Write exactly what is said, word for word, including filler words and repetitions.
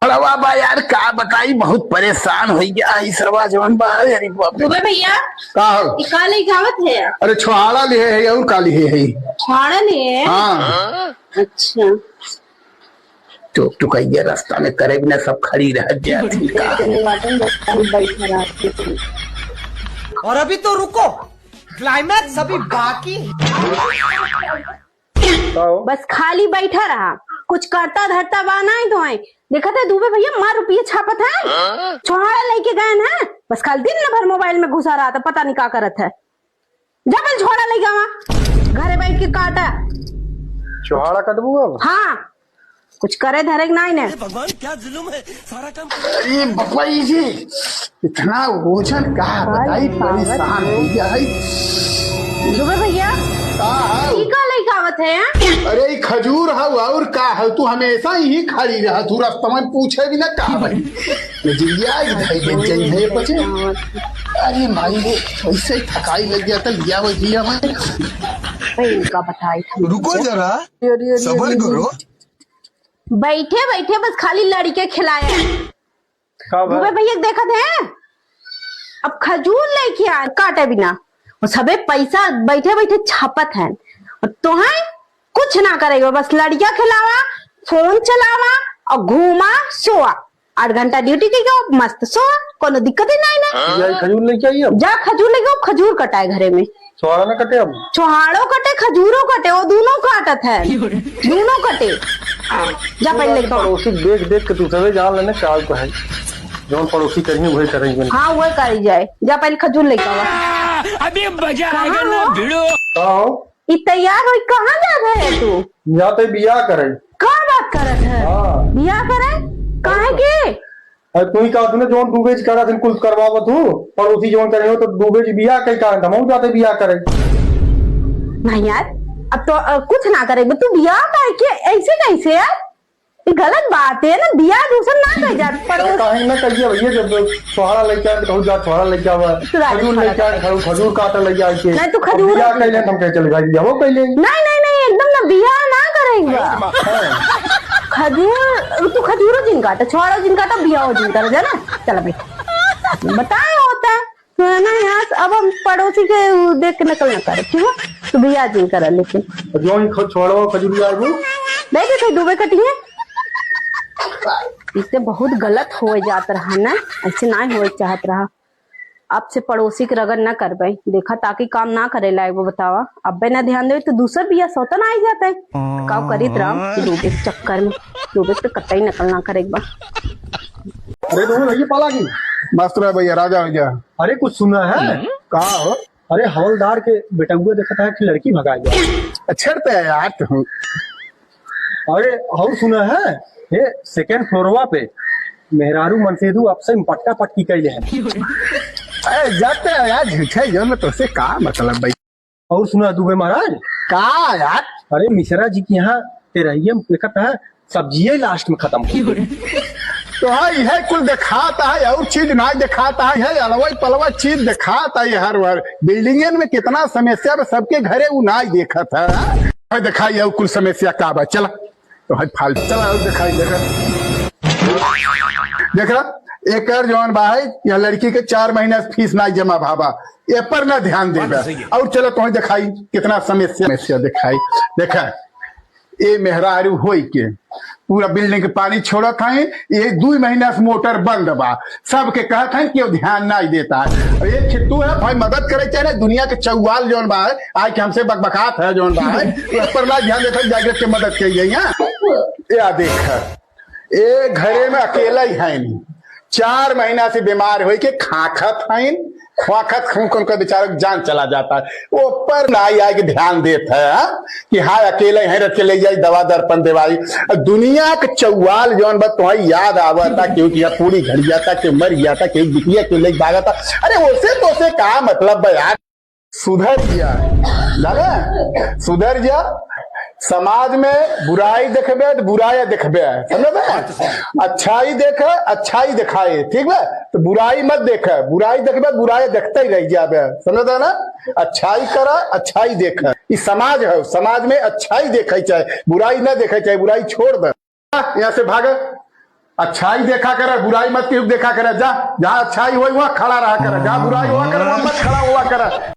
अरे वाह बा यार, का बताई, बहुत परेशान होइ गया है सरवा जवन बा। अरे बाप रे। दुबे भैया, का हो? ई का लेके आवत है? अरे छोहाड़ा लिहे है और का लिहे है? छोहाड़ा लिहे है? हाँ। अच्छा। तो तू कहिए रास्ता में करे बिना सब खड़ी रह जाती का? और अभी तो रुको, क्लाइमैक्स अभी बाकी है। का हो? बस खाली बैठा रहा, कुछ करता धरता बा नाहीं तोहइ। देखत है दुबे भैया मार रुपये छापत है, छोहाड़ा लेके गए हैं, बस खाली दिन भर मोबाइल में घुसा रहत है, पता नहीं का करत है। जा पहले छोहाड़ा लेके आवा, घरे बैठ के काटा। छोहाड़ा कटबू अब? हाँ, कुछ करे धरे के नाहीं ने। अरे भगवान, क्या जुल्म है, सारा काम अरे बकवाई जी, इतना वजन का बताई, परेशान हो गया है। दुबे भैया, का है? ई का लेके आवत है, हाँ? अरे ई खजूर है और का है, तू हमेशा ही खड़ी रह, तू रास्ता में पूछे भी ना का भाई। ये जिया एक भाई बन जाई है पचे। अरे माई रे, ऐसे ही थकाई लग गया था, लिया वो लिया भाई। भाई इनका बताई था। रुको जरा, अरे, अरे, अरे, सबर अरे, करो। बैठे बैठे बस खाली लड़के खिलाया। का बा? दुबे भैया देखत है, अब खजूर लेके आ काटे बिना, और सबे पैसा बैठे बैठे छापत है, और तोहें कुछ ना करे, बस लड़िया खिलावा, फोन चलावा और घूमा, सोआ। आठ घंटा ड्यूटी के गो, मस्त सोआ, कोनो दिक्कत ही नहीं ना। जा खजूर लेके आई अब। जा खजूर लेके आओ, खजूर कटाए घरे में। छोहाड़ा ना कटे अब? छोहाड़ो कटे, खजूरो कटे, वो दोनों काटत है, दोनों कटे। जा पहले लेके आओ। पड़ोसी देख देख के तू सबे जान लेने का है, जौन पड़ोसी करेंगे वही करेंगे। हाँ, वही करी जाए। जा पहले खजूर लेके आवा। अभी मजा आएगा ना भिड़ो। का हो? ई तैयार होई कहाँ जा रहे है तू? जाते बियाह करे। का बात करत है? हाँ। बियाह करे? काहे के? अरे तू ही कहा तूने जौन दुबे जी करा दिन कुल करवावत हूँ, पड़ोसी जौन करे हो तो दुबे जी बियाह कई कारण हम जाते बियाह करे। नहीं यार, अब तो अ, कुछ ना करे, तू बियाह करके ऐसे कैसे यार? ये गलत बात है ना, बियाह दूसर ना कर जात, पड़ोस काहे ना कहिए भैया, जब छोहाड़ा लेके आवे तो कहूँ जा छोहाड़ा लेके आवा, खजूर लेके आए, खजूर काटा लेके आए के। नहीं, तू खजूर बियाह कैले हम कह चले जाए, बियाह हो कैले। नहीं, नहीं, नहीं, एकदम ना बियाह ना करे एक बार। खजूर, तू खजूरो जिन काटा, छोहाड़ा जिन काटा, बियाह जिन करे, जाना? चला बेटा। बताए होता है। तो है ना, यहाँ से अब हम पड़ोसी के उ देख के नकल ना करे, ठीक है? तू बियाह जिन करा, लेकिन जो ही खो छोड़ो खजूरिया आगू। नहीं, देखे, दुबे कटिए। इससे बहुत गलत हो जात रहा ना, ऐसे ना हो चाहत रहा। अब से पड़ोसी के रगड़ ना करबे, देखा ताकि काम ना करे लायक वो बतावा। अब्बे ना ध्यान देवे तो दूसर बियाह सोता ना आई जाता है। काव करित राम, दुबे के चक्कर में, दुबे पे कतई नकल ना करे एक बार। अरे तो भैया पाला की। मस्त रहे भैया, राजा हो गया। अरे कुछ सुना है? का हो? अरे हवलदार के बेटउआ देखत है कि लड़की भगा गया। अच्छा तो यार तुम। अरे और सुना है, ये सेकंड फ्लोरवा पे मेहरारू मनसेदू आपसे पट्टा पट्टी कैले हैं। अरे जाते हैं यार, झूठे जो में तुझसे का मतलब भाई। और सुना दुबे महाराज। का यार? अरे मिश्रा जी के यहाँ तेरहिया में देखत है सब्जिये लास्ट में खतम हो गई। तो हाँ, यह कुल देखात है, और चीज ना देखात है, यह अलवई पलवई चीज देखात है, हर हर बिल्डिंगन में कितना समस्या बा, सबके घरे उ ना देखत है। हाँ, देखाई है कुल समस्या का बा, चला। तो है फालतू, चला और देखाई, देखा, देख रहा, एकर जौन बा है, यहाँ लड़की के चार महीना से फीस ना जमा भा बा, ए पर ना ध्यान देबा। और चलो तुम्हें दिखाई कितना समस्या, समस्या दिखाई। देखा, ए मेहरारू होई के पूरा बिल्डिंग के पानी छोड़त है, ये दू महीना से मोटर बंद बा, सबके कहत है कि वो ध्यान नहीं देता है। और एक तू है भाई, मदद करे चाहे ना, दुनिया के चौवाल जौन बा है, आए के हमसे बकबकात है जौन बा है, उस पर ना ध्यान देता, जागृत के मदद कही गई है। या देख, ए घरे में अकेला ही है नहीं, चार महीना से बीमार होई के खाखत हईन, खाखत खून उनका बेचारा के जान चला जाता है। वो पर ना आई आए के ध्यान देत है, हाँ? कि हाँ अकेले हैं, रख के ले जाई दवा दर्पण देवाई। दुनिया के चौवाल जौन बा तुम्हारी याद आवता, क्योंकि यह पूरी घड़िया था, क्यों मर गया था, क्यों बिटिया क्यों ले भागा था। अरे उसे तो उसे का मतलब बा यार? सुधर जा, जाने? सुधर जा। समाज में बुराई देखबे तो बुराई देखबे, समझे? अच्छाई देखे, अच्छाई दिखाए, ठीक बा? तो बुराई मत देखे, बुराई देखबे, बुराई देखते ही रह जाबे, समझे ना? अच्छाई करा, अच्छाई देखे। ई समाज है, समाज में अच्छाई देखे चाहे, बुराई ना देखे चाहे, बुराई छोड़ दे। यहाँ से भाग, अच्छाई देखा करे, बुराई मत केहू देखा करे। जा, जहाँ अच्छाई होई, वहाँ खड़ा रहा करे। जहाँ बुराई हुआ करे, वहाँ मत खड़ा हुआ करे।